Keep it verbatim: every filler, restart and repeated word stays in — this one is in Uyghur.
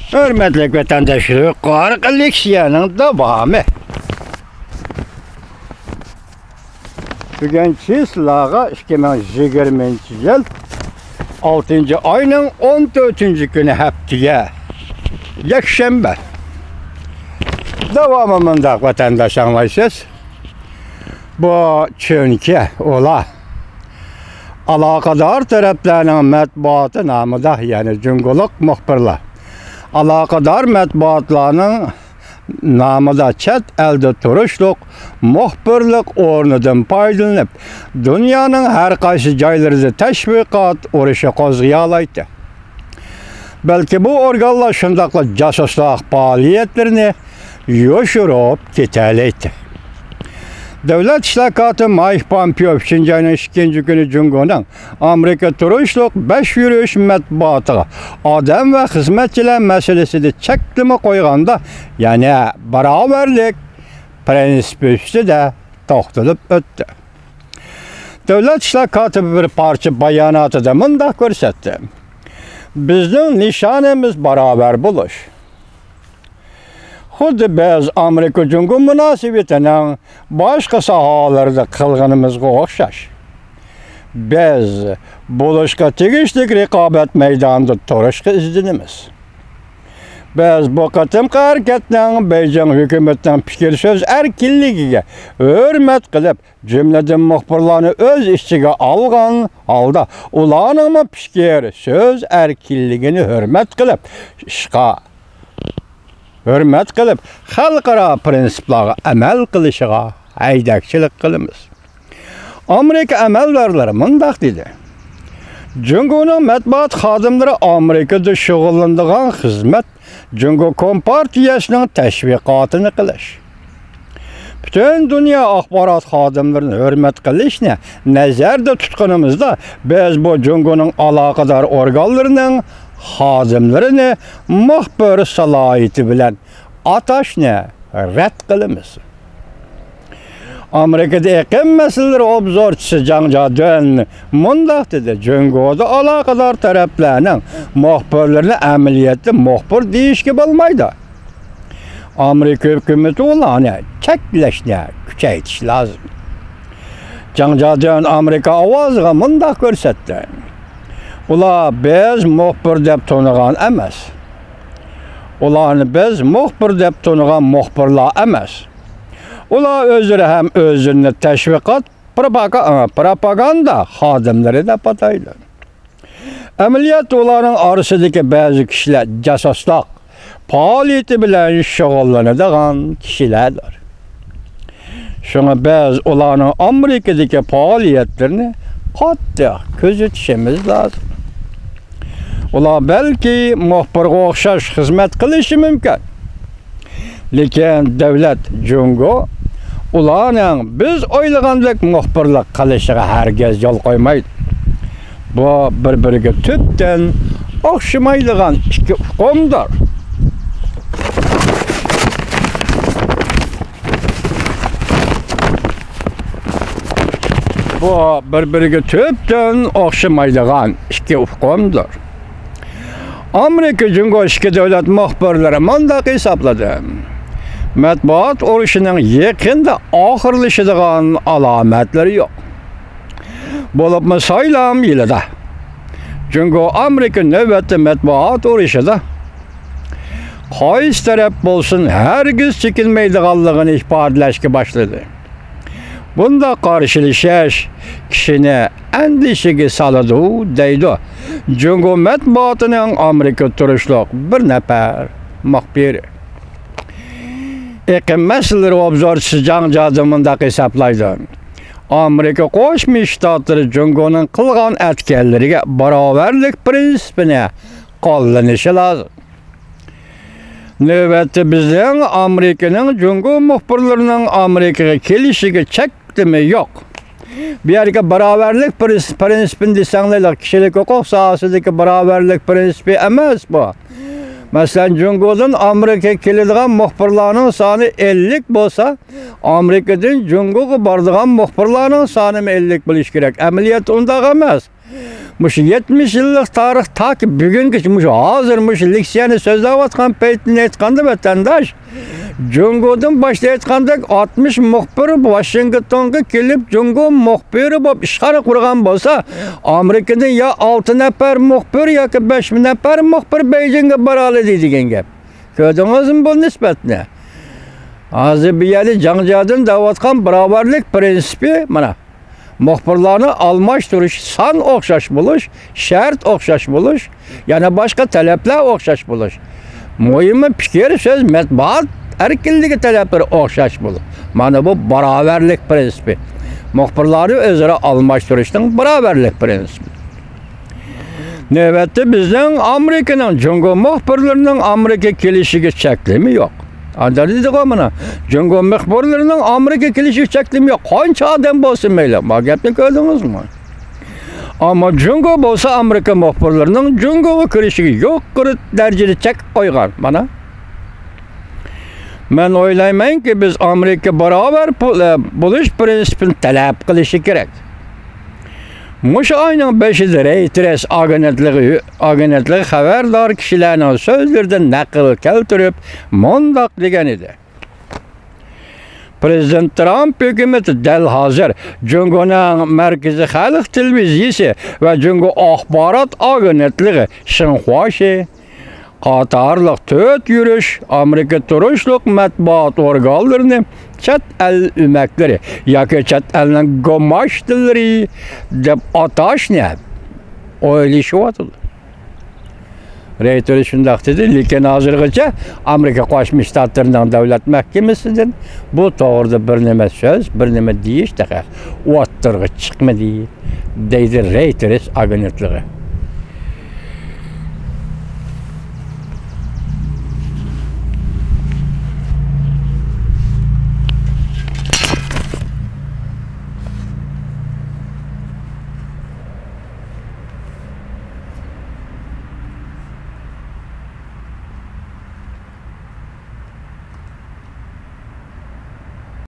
ھۆرمەتلىك ۋەتەنداشلار، يۇقىرىقى لېكسىيەنىڭ داۋامى. بۈگۈن چىسلاغا ئىككى مىڭ يىگىرمىنچى يىل ئالتىنچى ئاينىڭ ئون تۆتىنچى كۈنى، ھەپتىگە يەكشەنبە. داۋامى مۇنداق، ۋەتەنداش، ئاڭلايسىز. بۇ چۈنكى ئۇلار ئالاقىدار تەرەپلەرنىڭ مەتبۇئاتى نامىدا، يەنى جۇڭگولۇق مۇخبىرلار ئالاقىدار مەتبۇئاتلارنىڭ نامىدا چەت ئەلدە تۇرۇشلۇق مۇخبىرلىق ئورنىدىن پايدىلىنىپ، دۇنيانىڭ ھەر قايسى جايلىرىدا تەشۋىقات ئۇرۇشى قوزغىيالايتتى. بەلكى بۇ ئورگانلار شۇنداقلا جاسۇسلۇق پائالىيەتلىرىنى يوشۇرۇپ كېتەلەيتتى. دۆلەت ئىشلار كاتىپى مايك پومپېئو ئۈچىنچى ئاينىڭ ئىككىنچى كۈنى جۇڭگونىڭ ئامېرىكا تۇرۇشلۇق بەش يۈرۈش مەتبۇئاتىغا ئادەم ۋە خىزمەتچىلەر مەسىلىسىدە چەكلىمە قويغاندا، يەنە باراۋەرلىك پىرىنسىپى ئۈستىدە توختىلىپ ئۆتتى. دۆلەت ئىشلار كاتىپى بىر پارچە باياناتىدا مۇنداق كۆرسەتتى: «بىزنىڭ نىشانىمىز باراۋەر بولۇش. خۇددى بىز ئامېرىكا جۇڭگو مۇناسىۋىتىنىڭ باشقا ساھەلەردە قىلغىنىمىزغا ئوخشاش، بىز بولۇشقا تېگىشلىك رىقابەت مەيدانىدا تۇرۇشقا ئىزدىنىمىز. بىز بۇ قېتىمقى ھەرىكەتنىڭ بېيجىڭ ھۆكۈمىتىنىڭ پىكىر سۆز ئەركىنلىكىگە ھۆرمەت قىلىپ، جۈملىدىن مۇخبىرلارنى ئۆز ئىچىگە ئالغان ھالدا، ئۇلارنىڭمۇ پىكىر سۆز ئەركىنلىكىنى ھۆرمەت قىلىپ، ئىشقا ھۆرمەت قىلىپ، خەلقئارا پىرىنسىپلارغا ئەمەل قىلىشىغا ھەيدەكچىلىك قىلىمىز.» ئامېرىكا ئەمەلدارلىرى مۇنداق دېدى: «جۇڭگونىڭ مەتبۇئات خادىملىرى ئامېرىكىدا شۇغۇللىنىدىغان خىزمەت جۇڭگو كومپارتىيەسىنىڭ تەشۋىقاتىنى قىلىش. پۈتۈن دۇنيا ئاخبارات خادىملىرىنى ھۆرمەت قىلىشنى نەزەردە تۇتقىنىمىزدا، بىز بۇ جۇڭگونىڭ ئالاقىدار ئورگانلىرىنىڭ خادىملىرىنى مۇخبىر سالاھىيىتى بىلەن ئاتاشنى رەت قىلىمىز.» ئامېرىكىدا ئېقىم مەسىلىلىرى ئوبزورچىسى جاڭ جادۈەن مۇنداق دېدى: «جۇڭگودا ئالاقىدار تەرەپلەرنىڭ مۇخبىرلىرىنى ئەمەلىيەتتە مۇخبىر دېيىشكە بولمايدۇ. ئامېرىكا ھۆكۈمىتى ئۇلارنى چەكلەشنى كۈچەيتىشى لازىم.» جاڭ جادۈەن ئامېرىكا ئاۋازىغا مۇنداق كۆرسەتتى: «ئۇلار بىز مۇخبىر دەپ تونۇغان ئەمەس. ئۇلارنى بىز مۇخبىر دەپ تونۇغان مۇخبىرلار ئەمەس. ئۇلار ئۆزلىرى ھەم ئۆزلىرىنى تەشۋىقات، پروپاگا-، پروپاگاندا خادىملىرى دەپ ئاتايدۇ. ئەمەلىيەتتە ئۇلارنىڭ ئارىسىدىكى بەزى كىشىلەر جاسۇسلۇق پائالىيىتى بىلەن شۇغۇللىنىدىغان كىشىلەردۇر. شۇڭا بىز ئۇلارنىڭ ئامېرىكىدىكى پائالىيەتلىرىنى قاتتىق كۆزىتىشىمىز لازىم. ئۇلار بەلكى مۇخبىرغا ئوخشاش خىزمەت قىلىشى مۇمكىن. لېكىن دۆلەت جۇڭگو ئۇلارنىڭ بىز ئويلىغاندەك مۇخبىرلىق قىلىشىغا ھەرگىز يول قويمايدۇ. بۇ بىر-بىرىگە تۈپتىن ئوخشىمايدىغان ئىككى ئۇقۇمدۇر.» بۇ بىر-بىرىگە تۈپتىن ئوخشىمايدىغان ئىككى ئۇقۇمدۇر. ئامېرىكا جۇڭگو ئىككى دۆلەت مۇخبىرلىرى مۇنداق ھېسابلىدى: مەتبۇئات ئۇرۇشىنىڭ يېقىندا ئاخىرلىشىدىغان ئالامەتلىرى يوق. بولۇپمۇ سايلام يىلىدا جۇڭگو ئامېرىكا نۆۋەتتە مەتبۇئات ئۇرۇشىدا قايسى تەرەپ بولسۇن ھەرگىز چېكىنمەيدىغانلىقىنى ئىپادىلەشكە باشلىدى. بۇنداق قارشىلىشىش كىشىنى ئەندىشىگە سالىدۇ، دەيدۇ جۇڭگو مەتبۇئاتىنىڭ ئامېرىكا تۇرۇشلۇق بىر نەپەر مۇخبىرى. ئېقىم مەسىلىلىرى ئوبزورچىسى جاڭ جادى مۇنداق ھېسابلايدۇ: ئامېرىكا قوشما شتاتلىرى جۇڭگونىڭ قىلغان ئەتكەنلىرىگە باراۋەرلىك پىرىنسىپىنى قوللىنىشى لازىم. نۆۋەتتە بىزنىڭ ئامېرىكىنىڭ جۇڭگو مۇخبىرلىرىنىڭ ئامېرىكىغا كېلىشىگە چەكلىمە يوق. بۇ يەردىكى باراۋەرلىك پىرىنس-، پىرىنسىپىنى دېسەڭلار، كىشىلىك ھوقۇق ساھەسىدىكى باراۋەرلىك پىرىنسىپى ئەمەس بۇ. مەسىلەن، جۇڭگودىن ئامېرىكىغا كېلىدىغان مۇخبىرلارنىڭ سانى ئەللىك بولسا، ئامېرىكىدىن جۇڭگوغا بارىدىغان مۇخبىرلارنىڭ سانىمۇ ئەللىك بولۇشى كېرەك. ئەمەلىيەتتە ئۇنداق ئەمەس. مۇشۇ يەتمىش يىللىق تارىخ تاكى بۈگۈنگىچە، مۇشۇ ھازىر مۇشۇ لېكسىيەنى سۆزلەۋاتقان پەيتىنى ئېيتقاندا، ۋەتەنداش، جۇڭگودىن باشتا ئېيتقاندەك، ئاتمىش مۇخبىر ۋاشىنگتونغا كېلىپ، جۇڭگو مۇخبىرى بولۇپ ئىشخانا قۇرغان بولسا، ئامېرىكىدىن يا ئالتە نەپەر مۇخبىر ياكى بەش نەپەر مۇخبىر بېيجىڭغا بارالىدى دېگەن گەپ. كۆردىڭىزمۇ بۇ نىسبەتنى؟ ھازىر بۇ يەردە جاڭجيادىن دەۋاتقان باراۋەرلىك پىرىنسىپى، مانا، مۇخبىرلارنى ئالماشتۇرۇش، سان ئوخشاش بولۇش، شەرت ئوخشاش بولۇش، يەنە باشقا تەلەپلەر ئوخشاش بولۇش. مۇھىمى پىكىر، سۆز، مەتبۇئات ئەركىنلىكى تەلەپلىرى ئوخشاش بولۇش. مانا بۇ باراۋەرلىك پىرىنسىپى. مۇخبىرلارنى ئۆزئارا ئالماشتۇرۇشنىڭ باراۋەرلىك پىرىنسىپى. نۆۋەتتە بىزنىڭ ئامېرىكىنىڭ جۇڭگو مۇخبىرلىرىنىڭ ئامېرىكا كېلىشىگە چەكلىمە يوق. ئاندىن دېدىغۇ مانا، جۇڭگو مۇخبىرلىرىنىڭ ئامېرىكا كېلىشىگە چەكلىمە يوق. قانچە ئادەم بولسۇن مەيلى. ما گەپنى كۆردىڭىزمۇ؟ ئەمما جۇڭگو بولسا ئامېرىكا مۇخبىرلىرىنىڭ جۇڭگوغا كىرىشىگە يۇقىرى دەرىجىدە چەك قويغان. مانا. مەن ئويلايمەنكى، بىز ئامېرىكا باراۋەر پۇل، بولۇش پىرىنسىپىنى تەلەپ قىلىشى كېرەك. مۇشۇ ئاينىڭ بەشىدە رەيتېرس ئاگېنتلىقى، ئاگېنتلىقى خەۋەردار كىشىلەرنىڭ سۆزلىرىدىن نەقىل كەلتۈرۈپ مۇنداق دېگەن ئىدى. پىرېزىدېنت ترامپ ھۆكۈمىتى دەل ھازىر جۇڭگونىڭ مەركىزىي خەلق تېلېۋىزىيىسى ۋە جۇڭگو ئاخبارات ئاگېنتلىقى شىنخۇاشى قاتارلىق تۆت يۈرۈش ئامېرىكا تۇرۇشلۇق مەتبۇئات ئورگانلىرىنى چەت ئەل ئۆمەكلىرى ياكى چەت ئەلنىڭ گۇماشتىلىرى دەپ ئاتاشنى ئويلىشىۋاتىدۇ. رەيتېرس شۇنداق دېدى، لېكىن ھازىرغىچە ئامېرىكا قوشما شتاتلىرىنىڭ دۆلەت مەھكىمىسىدىن بۇ توغرىدا بىر نېمە سۆز، بىر نېمە دېيىش تېخى ئوتتۇرىغا چىقمىدى، دەيدۇ رەيتېرس ئاگېنتلىقى.